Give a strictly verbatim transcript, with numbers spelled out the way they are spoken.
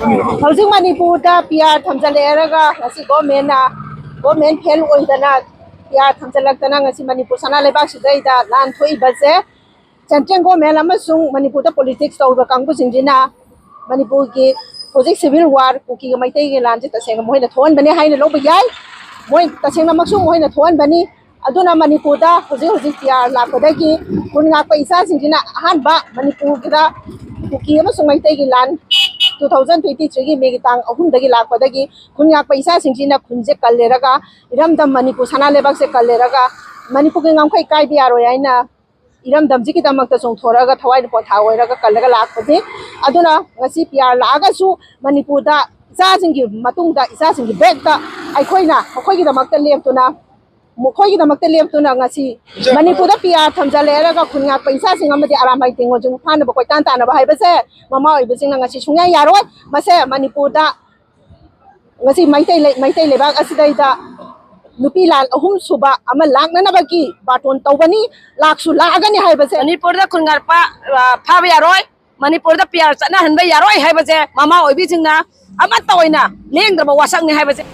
ꯍꯧꯖꯤꯛ ꯃꯅꯤꯄꯨꯔꯗ P R ꯊꯝꯖꯜꯂꯛꯑꯦꯔꯒ ꯉꯁꯤ ꯒꯣꯔꯃꯦꯟꯅ, ꯒꯣꯔꯃꯦꯟ ꯐꯦꯜ ꯑꯣꯏꯗꯅ ꯄꯤ ꯑꯥꯔ ꯊꯝꯖꯜꯂꯛꯇꯅ ꯉꯁꯤ ꯃꯅꯤꯄꯨꯔ ꯁꯅꯥ ꯂꯩꯕꯥꯛꯁꯤꯗꯩꯗ ꯂꯥꯟ ꯊꯣꯛꯏꯕꯁꯦ ꯁꯦꯟꯇ꯭ꯔꯦꯜ ꯒꯣꯔꯃꯦꯟ ꯑꯃꯁꯨꯡ ꯃꯅꯤꯄꯨꯔꯗ ꯄꯣꯂꯤꯇꯤꯛꯁ ꯇꯧꯔꯤꯕ ꯀꯥꯡꯕꯨꯁꯤꯡꯁꯤꯅ ꯃꯅꯤꯄꯨꯔꯒꯤ ꯍꯧꯖꯤꯛ ꯁꯤꯚꯤꯜ ꯋꯥꯔ, ꯀꯨꯀꯤꯒ ꯃꯩꯇꯩꯒꯤ ꯂꯥꯟꯁꯦ ꯇꯁꯦꯡꯅ ꯃꯈꯣꯏꯅ ꯊꯣꯛꯍꯟꯕꯅꯦ ꯍꯥꯏꯅ ꯂꯧꯕ ꯌꯥꯏ꯫ ꯃꯣꯏ ꯇꯁꯦꯡꯅꯃꯛꯁꯨ ꯃꯈꯣꯏꯅ ꯊꯣꯛꯍꯟꯕꯅꯤ꯫ ꯑꯗꯨꯅ ꯃꯅꯤꯄꯨꯔꯗ ꯍꯧꯖꯤꯛ ꯍꯧꯖꯤꯛ ꯄꯤ ꯑꯥꯔ ꯂꯥꯛꯄꯗꯒꯤ ꯈꯨꯟ ꯉꯥꯛꯄ ꯏꯆꯥꯁꯤꯡꯁꯤꯅ ꯑꯍꯥꯟꯕ ꯃꯅꯤꯄꯨꯔꯗ ꯀꯨꯀꯤ ꯑꯃꯁꯨꯡ ꯃꯩꯇꯩꯒꯤ ꯂꯥꯟ ꯇꯨ ꯊꯥꯎꯖꯟ ꯇ꯭ꯋꯦꯟꯇꯤ ꯊ꯭ꯔꯤꯒꯤ ꯃꯦꯒꯤ ꯇꯥꯡ ꯑꯍꯨꯝꯗꯒꯤ ꯂꯥꯛꯄꯗꯒꯤ ꯈꯨꯟ ꯉꯥꯛꯄ ꯏꯆꯥꯁꯤꯡꯁꯤꯅ ꯈꯨꯟꯁꯦ ꯀꯜꯂꯦꯔꯒ, ꯏꯔꯝꯗꯝ ꯃꯅꯤꯄꯨꯔ ꯁꯅꯥ ꯂꯩꯕꯥꯛꯁꯦ ꯀꯜꯂꯦꯔꯒ, ꯃꯅꯤꯄꯨꯔꯒꯤ ꯉꯝꯈꯩ ꯀꯥꯏꯕ ꯌꯥꯔꯣꯏ ꯍꯥꯏꯅ ꯏꯔꯝꯗꯝꯁꯤꯒꯤꯗꯃꯛꯇ ꯆꯣꯡꯊꯣꯔꯛꯑꯒ ꯊꯋꯥꯏꯅ ꯄꯣꯟꯊꯥ ꯑꯣꯏꯔꯒ ꯀꯜꯂꯒ ꯂꯥꯛꯄꯅꯤ꯫ ꯑꯗꯨꯅ ꯉꯁꯤ ꯄꯤ ꯑꯥꯔ ꯂꯥꯛꯑꯒꯁꯨ ꯃꯅꯤꯄꯨꯔꯗ ꯏꯆꯥꯁꯤꯡꯒꯤ ꯃꯇꯨꯡꯗ, ꯏꯆꯥꯁꯤꯡꯒꯤ ꯕꯦꯛꯇ ꯑꯩꯈꯣꯏꯅ ꯃꯈꯣꯏꯒꯤꯗꯃꯛꯇ ꯂꯦꯞꯇꯨꯅ, ꯃꯈꯣꯏꯒꯤꯗꯃꯛꯇ ꯂꯦꯞꯇꯨꯅ ꯉꯁꯤ ꯃꯅꯤꯄꯨꯔꯗ ꯄꯤ ꯑꯥꯔ ꯊꯝꯖꯜꯂꯦ ꯍꯥꯏꯔꯒ ꯈꯨꯟ ꯉꯥꯛꯄ ꯏꯆꯥꯁꯤꯡ ꯑꯃꯗꯤ ꯑꯔꯥꯝꯕꯥꯏ ꯇꯦꯡꯒꯣꯜꯁꯤꯡ ꯐꯥꯅꯕ ꯀꯣꯏꯇꯥꯟ ꯇꯥꯟꯅꯕ ꯍꯥꯏꯕꯁꯦ ꯃꯃꯥ ꯑꯣꯏꯕꯁꯤꯡꯅ ꯉꯁꯤ ꯁꯨꯡꯌꯥ ꯌꯥꯔꯣꯏ꯫ ꯃꯁꯦ ꯃꯅꯤꯄꯨꯔꯗ ꯉꯁꯤ ꯃꯩꯇꯩ ꯂꯩ-, ꯃꯩꯇꯩ ꯂꯩꯕꯥꯛ ꯑꯁꯤꯗꯩꯗ ꯅꯨꯄꯤ ꯂꯥꯟ ꯑꯍꯨꯝ ꯁꯨꯕ ꯑꯃ ꯂꯥꯛꯅꯅꯕꯒꯤ ꯕꯥꯇꯣꯟ ꯇꯧꯒꯅꯤ, ꯂꯥꯛꯁꯨ ꯂꯥꯛꯑꯒꯅꯤ ꯍꯥꯏꯕꯁꯦ꯫ ꯃꯅꯤꯄꯨꯔꯗ ꯈꯨꯟ ꯉꯥꯛꯄ, ꯑ, ꯐꯥꯕ ꯌꯥꯔꯣꯏ, ꯃꯅꯤꯄꯨꯔꯗ ꯄꯤ ꯑꯥꯔ ꯆꯠꯅꯍꯟꯕ ꯌꯥꯔꯣꯏ ꯍꯥꯏꯕꯁꯦ ꯃꯃꯥ ꯑꯣꯏꯕꯤꯁꯤꯡꯅ ꯑꯃꯠꯇ ꯑꯣꯏꯅ ꯂꯦꯡꯗ꯭ꯔꯕ ꯋꯥꯁꯛꯅꯤ ꯍꯥꯏꯕꯁꯦ꯫